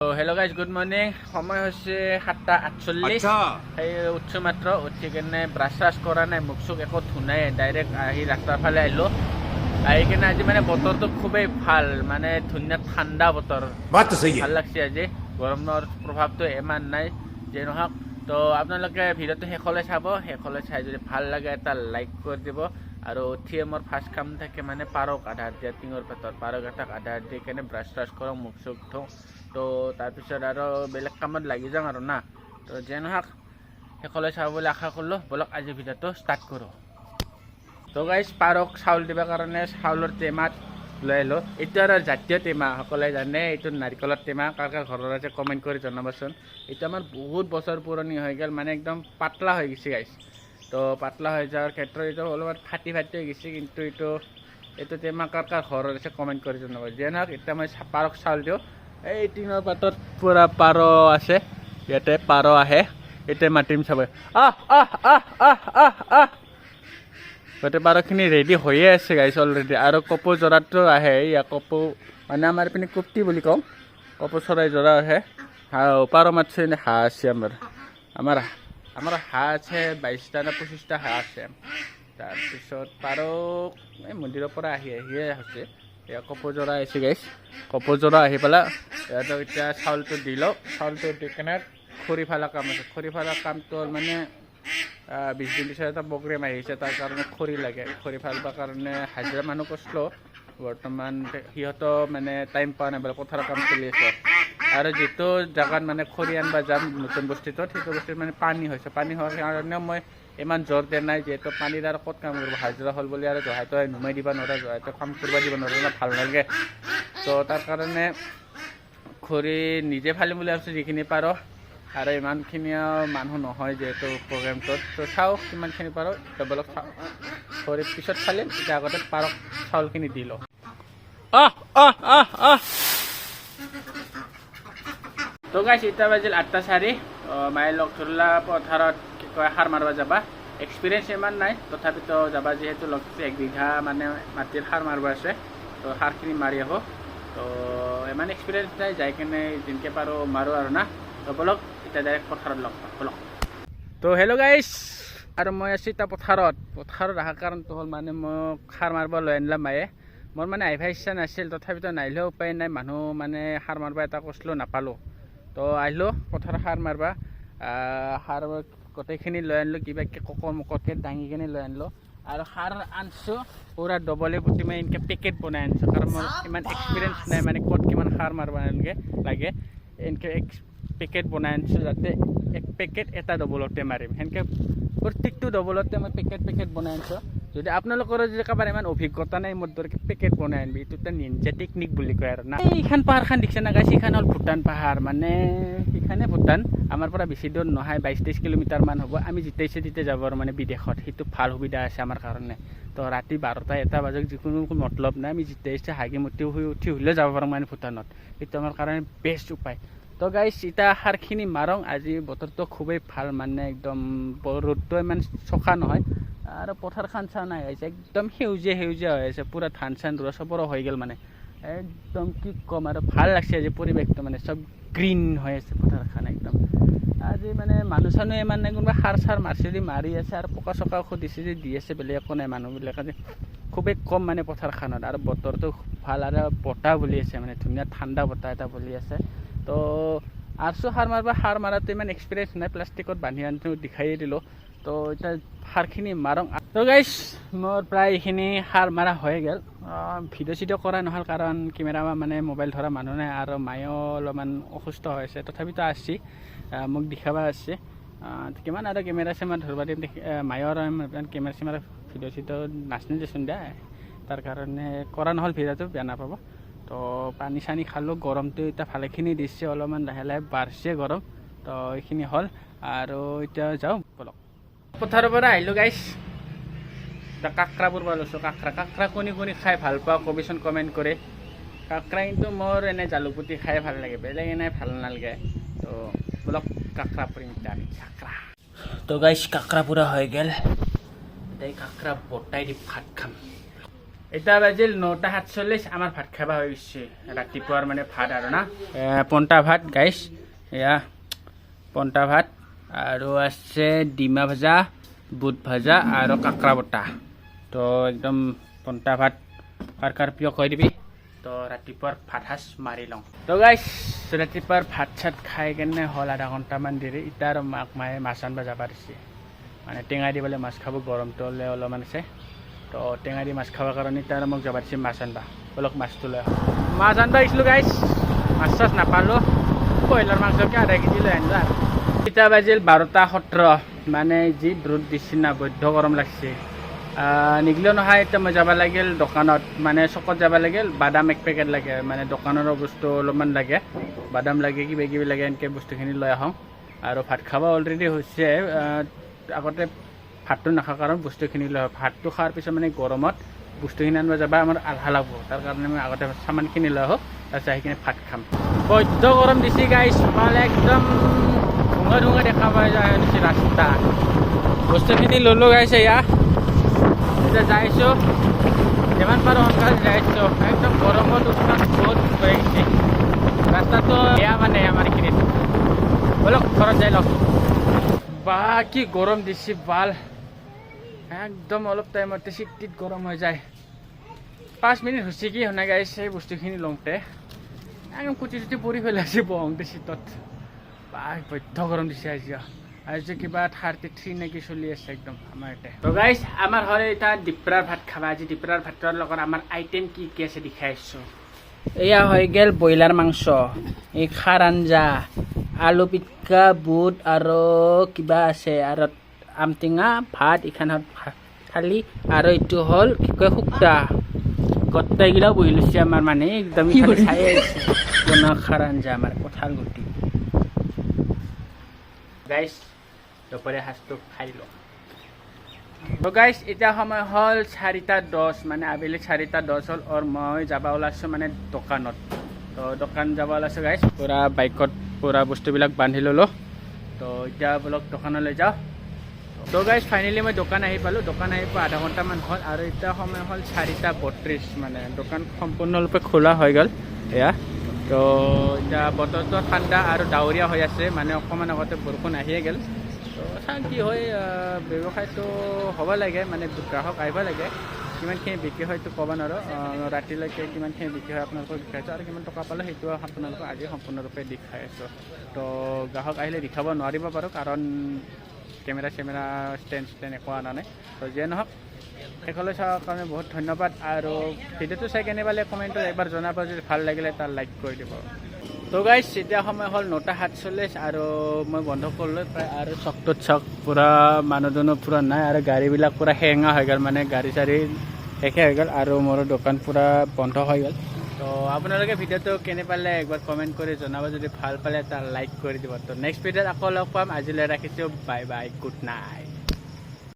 Hello' guys, good morning. সময় হৈছে 7:48। সেই উঠছোঁ মাত্ৰ, উঠি কেনে ব্ৰাছ চাছ কৰা নাই, মুখ চুখ একো ধুনাই, ডাইৰেক্ট আহি ৰাস্তাৰ ফালে আহিলোঁ। আহি কেনে আজি মানে বতৰটো খুবেই ভাল, মানে ধুনীয়া ঠাণ্ডা বতৰ। बात तो सही है। ভাল লাগছে আজি, গৰমৰ প্ৰভাৱটো ইমান নাই। যে নহওক, তো আপোনালোকে ভিডিঅ'টো শেষলৈ চাব। শেষলৈ চাই যদি ভাল লাগে এটা লাইক কৰি দিব। আৰু উঠিয়ে মোৰ ফাৰ্ষ্ট কাম থাকে মানে পাৰক আধাৰ দিয়া, টিঙৰ পাতত পাৰক এটাক আধাৰ দি কেনে ব্ৰাছ চ্ৰাছ কৰোঁ, মুখ চুখ ধুওঁ। তো তাৰপিছত আৰু বেলেগ কামত লাগি যাওঁ আৰু না। তো যে নহওক, শেষলৈ চাব বুলি আশা কৰিলোঁ। ব'লক, আজি ভিডিঅ'টো ষ্টাৰ্ট কৰোঁ। তো গাইজ, পাৰক চাউল দিবৰ কাৰণে চাউলৰ টেমাত লৈ আহিলোঁ। এইটো আৰু জাতীয় টেমা, সকলোৱে জানে। এইটো নাৰিকলৰ টেমা। কাৰ কাৰ ঘৰত আছে কমেণ্ট কৰি জনাবচোন। এইটো আমাৰ বহুত বছৰ পুৰণি হৈ গ'ল, মানে একদম পাতলা হৈ গৈছে গাইজ। তো পাতলা হৈ যোৱাৰ ক্ষেত্ৰত এইটো অলপমান ফাটি ফাটি হৈ গৈছে, কিন্তু এইটো টেমা কাৰ কাৰ ঘৰত আছে কমেণ্ট কৰি জনাব। যিয়ে নহওক, এতিয়া মই পাৰক চাউল দিওঁ। এই টিঙৰ পাতত পূৰা পাৰ আছে, ইয়াতে পাৰ আহে। এতিয়া মাতিম চাব। আহ আহ আহ আহ আহ আহ। গোটেই পাৰখিনি ৰেডি হৈয়ে আছে গাইছ অলৰেডি। আৰু কপৌ যোৰাটো আহে। ইয়া কপৌ, মানে আমাৰ এইপিনে কুপ্তি বুলি কওঁ, কপৌ চৰাই যোৰা আহে। হাঁহ পাৰ মাতছে। এনে হাঁহ আছে আমাৰ। আমাৰ হাঁহ আছে 22টা নে 25টা হাঁহ আছে। তাৰপিছত পাৰ এই মন্দিৰৰ পৰা আহি আহিয়ে হৈছে। এয়া কপৌ যোৰা আহিছে গাইছ। কপৌ যোৰা আহি পেলাই সিহঁতক এতিয়া চাউলটো দি লওঁ। চাউলটো দি কেনে খৰি ফালা কাম আছে। খৰি ফালা কামটো হ'ল মানে 20 দিন পিছত এটা প্ৰগ্ৰেম আহিছে, তাৰ কাৰণে খৰি লাগে। খৰি ফালবৰ কাৰণে হাজিৰা মানুহ কৈছিলোঁ, বৰ্তমান সিহঁতো মানে টাইম পোৱা নাই বোলে, পথাৰৰ কাম চলি আছে। আৰু যিটো জেগাত মানে খৰি আনিব যাম নতুন বস্তিটোত, সেইটো বস্তিত মানে পানী হৈছে। পানী হোৱাৰ কাৰণেও মই ইমান জোৰ দিয়া নাই, যিহেতু পানীত আৰু ক'ত কাম কৰিব। হাজিৰা হ'ল বুলি আৰু জহাইটো নুমাই দিব নোৱাৰা, জহাইটো কাম কৰিব দিব নোৱাৰা না, ভাল নালাগে। তো তাৰ কাৰণে খৰি নিজে ফালিম বুলি ভাবিছোঁ যিখিনি পাৰোঁ। আৰু ইমানখিনিও মানুহ নহয় যিহেতু প্ৰগ্ৰেমটোত। তো চাওঁ কিমানখিনি পাৰোঁ। তো বলক, চাওঁ, খৰি পিছত ফালিম, এতিয়া আগতে পাৰক চাউলখিনি দি লওঁ। আহ আহ আহ আহ। তো গাইছ, এতিয়া বাজিল 8:04। মায়ে লগ ধৰিলা পথাৰত, কি কয়, সাৰ মাৰিব যাবা। এক্সপিৰিয়েঞ্চ ইমান নাই, তথাপিতো যাবা যিহেতু লগ ধৰিছে। 1 বিঘা মানে মাটিৰ সাৰ মাৰিব আছে, তো সাৰখিনি মাৰি আহোঁ। তো ইমান এক্সপিৰিয়েঞ্চ নাই, যাই কেনে যেনেকৈ পাৰোঁ মাৰোঁ আৰু না। তো ব'লক, এতিয়া ডাইৰেক্ট পথাৰত লগ পাম, ব'লক। তো হেল্ল' গাইছ, আৰু মই আছোঁ এতিয়া পথাৰত। পথাৰত অহাৰ কাৰণটো হ'ল মানে মোক সাৰ মাৰিব লৈ আনিলা মায়ে। মোৰ মানে আহিব ইচ্ছা নাছিল, তথাপিতো নাহিলেও উপায় নাই। মানুহ মানে সাৰ মাৰিব এটা কৈছিলোঁ, নাপালোঁ। তো আহিলোঁ পথাৰত সাৰ মাৰিবা। সাৰ গোটেইখিনি লৈ আনিলোঁ, কিবা কিবি ককৰ মকৰকৈ দাঙি কিনে লৈ আনিলোঁ। আৰু সাৰ আনিছোঁ পূৰা ডবলে পুতি মই এনেকৈ পেকেট বনাই আনিছোঁ, কাৰণ মোৰ ইমান এক্সপিৰিয়েঞ্চ নাই, মানে ক'ত কিমান সাৰ মাৰিব এনেকৈ লাগে। এনেকৈ এক পেকেট বনাই আনিছোঁ, যাতে এক পেকেট এটা ডবলতে মাৰিম। সেনেকৈ প্ৰত্যেকটো ডবলতে মই পেকেট পেকেট বনাই আনিছোঁ। যদি আপোনালোকৰো যদি কাৰোবাৰ ইমান অভিজ্ঞতা নাই, মোৰ দৰে পেকেট বনাই আনিবি। এইটো এটা নিঞ্জা টেকনিক বুলি কয় আৰু না। এইখন পাহাৰখন দেখিছে না গাইছ? সেইখন হ'ল ভূটান পাহাৰ, মানে সেইখনে ভূটান। আমাৰ পৰা বেছি দূৰ নহয়, 22-23 কিলোমিটাৰ মান হ'ব। আমি যেতিয়া ইচ্ছা তেতিয়া যাব পাৰোঁ মানে বিদেশত। সেইটো ভাল সুবিধা আছে আমাৰ কাৰণে। তো ৰাতি 12টা 1টা বাজক, যিকোনো মতলব নাই, আমি যেতিয়া ইচ্ছা হাগি মুতি শুই উঠি হ'লেও যাব পাৰোঁ মানে ভূটানত। সেইটো আমাৰ কাৰণে বেষ্ট উপায়। তো গাইছ, এতিয়া সাৰখিনি মাৰোঁ। আজি বতৰটো খুবেই ভাল, মানে একদম ৰ'দটো ইমান চোকা নহয়। আৰু পথাৰখন চোৱা নাই হৈছে, একদম সেউজীয়া সেউজীয়া হৈ আছে পূৰা। ধান চান ৰোৱা চবৰে হৈ গ'ল, মানে একদম কি ক'ম আৰু, ভাল লাগছে আজি পৰিৱেশটো। মানে চব গ্ৰীণ হৈ আছে পথাৰখন একদম। আজি মানে মানুহ চানুহ ইমান নাই। কোনোবা সাৰ চাৰ মাৰছে যদি মাৰি আছে, আৰু পকা চকা ঔষধ দিছে যদি দি আছে, বেলেগ একো নাই। মানুহবিলাক আজি খুবেই কম মানে পথাৰখনত। আৰু বতৰটো খুব ভাল আৰু বতাহ বলি আছে, মানে ধুনীয়া ঠাণ্ডা বতাহ এটা বলি আছে। তো আৰছো সাৰ মাৰিব। সাৰ মৰাটো ইমান এক্সপিৰিয়েঞ্চ নাই, প্লাষ্টিকত বান্ধি আনি দেখাইয়ে দিলোঁ। তো এতিয়া সাৰখিনি মাৰোঁ। তো গাইছ, মোৰ প্ৰায় এইখিনি সাৰ মাৰা হৈ গ'ল। ভিডিঅ' চিডিঅ' কৰা নহ'ল, কাৰণ কেমেৰা মানে মোবাইল ধৰা মানুহ নাই আৰু মায়েও অলপমান অসুস্থ হৈ আছে। তথাপিতো আসছি, মোক দেখাবা আসছে। কিমান আৰু কেমেৰা চেমেৰা ধৰিব দিম। মায়েও আৰু ইমান কেমেৰা চেমেৰা ভিডিঅ' চিডিঅ' নাচনি দেচোন দে, তাৰ কাৰণে কৰা নহ'ল ভিডিঅ'টো, বেয়া নাপাব। তো পানী চানী খালোঁ। গৰমটো এতিয়া ভালেখিনি দিছে, অলপমান লাহে লাহে বাঢ়ছে গৰম। তো এইখিনি হ'ল আৰু এতিয়া যাওঁ ব'লক। পথাৰৰ পৰা আহিলোঁ গাইছ। এতিয়া কাঁকৰা পুৰব লৈছোঁ। কাঁকৰা, কাঁকৰা কোনে কোনে খাই ভাল পাওঁ কবিচোন কমেণ্ট কৰে। কাঁকৰা কিন্তু মোৰ এনে জালুকপুতি খাই ভাল লাগে, বেলেগ এনে ভাল নালাগে। তো ব'লক, কাঁকৰা পুৰিম এতিয়া আমি, কাঁকৰা। তো গাইছ, কাঁকৰা পুৰা হৈ গ'ল। এতিয়া এই কাঁকৰা বটাই দি ভাত খাম। এতিয়া বাজিল 9:47। আমাৰ ভাত খাবা হৈ গৈছে, ৰাতিপুৱাৰ মানে ভাত আৰু না পন্তা ভাত গাইছ। এয়া পন্তা ভাত আৰু আছে ডিমা ভাজা, বুট ভাজা আৰু কাঁকৰা বটা। তো একদম পন্তা ভাত কাৰ কাৰ প্ৰিয় কৈ দিবি। তো ৰাতিপুৱাৰ ভাত সাজ মাৰি লওঁ। তো গাইছ, ৰাতিপুৱাৰ ভাত চাত খাই কেনে হ'ল আধা ঘণ্টামান দেৰি। এতিয়া আৰু মাক মায়ে মাছ আনিব যাব দিছে, মানে টেঙা দি পেলাই মাছ খাব, গৰমটো হ'লে অলপমান আছে। তো টেঙা দি মাছ খাবৰ কাৰণে এতিয়া আৰু মোক যাব দিছে মাছ আনবা। অলপ মাছটো লৈ আহোঁ। মাছ আনবা আহিছিলোঁ গাইছ, মাছ চাছ নাপালোঁ। ব্ৰইলাৰ মাংসকে আধা কেজি লৈ আনিলোঁ। আৰু এতিয়া বাজিল 12:17। মানে যি ৰ'দ দিছে না, বৈদ্য গৰম লাগছে। নিগলেও নহয়। এতিয়া মই যাব লাগিল দোকানত, মানে চকত যাব লাগিল। বাদাম এক পেকেট লাগে, মানে দোকানৰ বস্তু অলপমান লাগে, বাদাম লাগে, কিবা কিবি লাগে, এনেকৈ বস্তুখিনি লৈ আহোঁ। আৰু ভাত খাব অলৰেডি হৈছে। আগতে ভাতটো নাখাওঁ, কাৰণ বস্তুখিনি লৈ আহোঁ। ভাতটো খোৱাৰ পিছত মানে গৰমত বস্তুখিনি আনিব যাবা আমাৰ আলহা লাগব। তাৰ কাৰণে মই আগতে চামানখিনি লৈ আহোঁ, তাৰপিছত আহি কিনে ভাত খাম। বৈদ্য গৰম দিছে গাইছ, মানে একদম ধুঙা ধুঙা দেখা পাই যায় দিছে ৰাস্তা। বস্তুখিনি ল'লোঁ গাইছ, এয়া এতিয়া যাইছোঁ, যিমান পাৰোঁ সোনকালে যাইছোঁ। একদম গৰমত উৎপাত বহুত হৈ গৈছে, ৰাস্তাটো বেয়া মানে আমাৰ এইখিনিত। ব'লক, ঘৰত যাই লওক। বা কি গৰম দিছে বাল, একদম অলপ টাইমতে চিটিত গৰম হৈ যায়। 5 মিনিট হৈছে কি শুনা গাইছে, সেই বস্তুখিনি লওঁতে একদম কুটি চুটি পৰি পেলাইছে বহোঁতে চিটত। বা বৈদ্য গৰম দিছে আজি। আজি কিবা 33 নেকি চলি আছে একদম আমাৰ ইয়াতে। তো গাইছ, আমাৰ হ'ল এতিয়া দিপৰাৰ ভাত খাবা। আজি দিপৰাৰ ভাতৰ লগত আমাৰ আইটেম কি কি আছে দেখাই আছোঁ। এয়া হৈ গ'ল ব্ৰইলাৰ মাংস, এই খাৰ আঞ্জা, আলু পিটিকা, বুট আৰু কিবা আছে আৰু আমটেঙা ভাত, এইখন হ'ল থালি। আৰু এইটো হ'ল কি কয় শুক্তা। গোটেইগিলাও বহি লৈছে আমাৰ, মানে একদম ইফালে চাই আছে বনোৱা খাৰ আঞ্জা আমাৰ কঁঠাল গুটি। গাইছ, দুপৰীয়া সাজটো খাই দিলোঁ। তো গাইছ, এতিয়া সময় হ'ল 4:10, মানে আবেলি 4:10 হ'ল আৰু মই যাব ওলাইছোঁ মানে দোকানত। তো দোকান যাব ওলাইছোঁ গাইছ, পূৰা বাইকত পূৰা বস্তুবিলাক বান্ধি ল'লোঁ। তো এতিয়া বোলক দোকানলৈ যাওঁ। তো গাইছ, ফাইনেলি মই দোকান আহি পালোঁ। দোকান আহি পোৱা আধা ঘণ্টামান হ'ল আৰু এতিয়া সময় হ'ল 4:32। মানে দোকান সম্পূৰ্ণৰূপে খোলা হৈ গ'ল এয়া। তো এতিয়া বতৰটো ঠাণ্ডা আৰু ডাৱৰীয়া হৈ আছে, মানে অকণমান আগতে বৰষুণ আহিয়ে গ'ল। তো চাওঁ কি হয়। ব্যৱসায়টো হ'ব লাগে, মানে গ্ৰাহক আহিব লাগে। কিমানখিনি বিক্ৰী হয় সেইটো ক'ব নোৱাৰোঁ। ৰাতিলৈকে কিমানখিনি বিক্ৰী হয় আপোনালোকক দেখাইছোঁ আৰু কিমান টকা পালোঁ সেইটো আপোনালোকক আজি সম্পূৰ্ণৰূপে দেখাই আছোঁ। তো গ্ৰাহক আহিলে দেখাব নোৱাৰিব পাৰোঁ, কাৰণ কেমেৰা চেমেৰা ষ্টেণ্ড ষ্টেণ্ড একো অনা নাই। তো যিয়ে নহওক, শেষলৈ চোৱাৰ কাৰণে বহুত ধন্যবাদ আৰু ভিডিঅ'টো চাই কেনে পালে কমেণ্টত এবাৰ জনাব। যদি ভাল লাগিলে তাৰ লাইক কৰি দিব। তো গাইছ, এতিয়া সময় হ'ল 9:47 আৰু মই বন্ধ কৰিলোঁ প্ৰায়। আৰু চকটোত চাওক, পূৰা মানুহ দুনুহ পূৰা নাই আৰু গাড়ীবিলাক পূৰা সেঙা হৈ গ'ল, মানে গাড়ী চাড়ী শেষে হৈ গ'ল আৰু মোৰ দোকান পূৰা বন্ধ হৈ গ'ল। তো আপোনালোকে ভিডিঅ'টো কেনে পালে একবাৰ কমেণ্ট কৰি জনাব। যদি ভাল পালে এটা লাইক কৰি দিব। তো নেক্সট ভিডিঅ'ত আকৌ লগ পাম, আজিলৈ ৰাখিছোঁ। Bye bye, good night.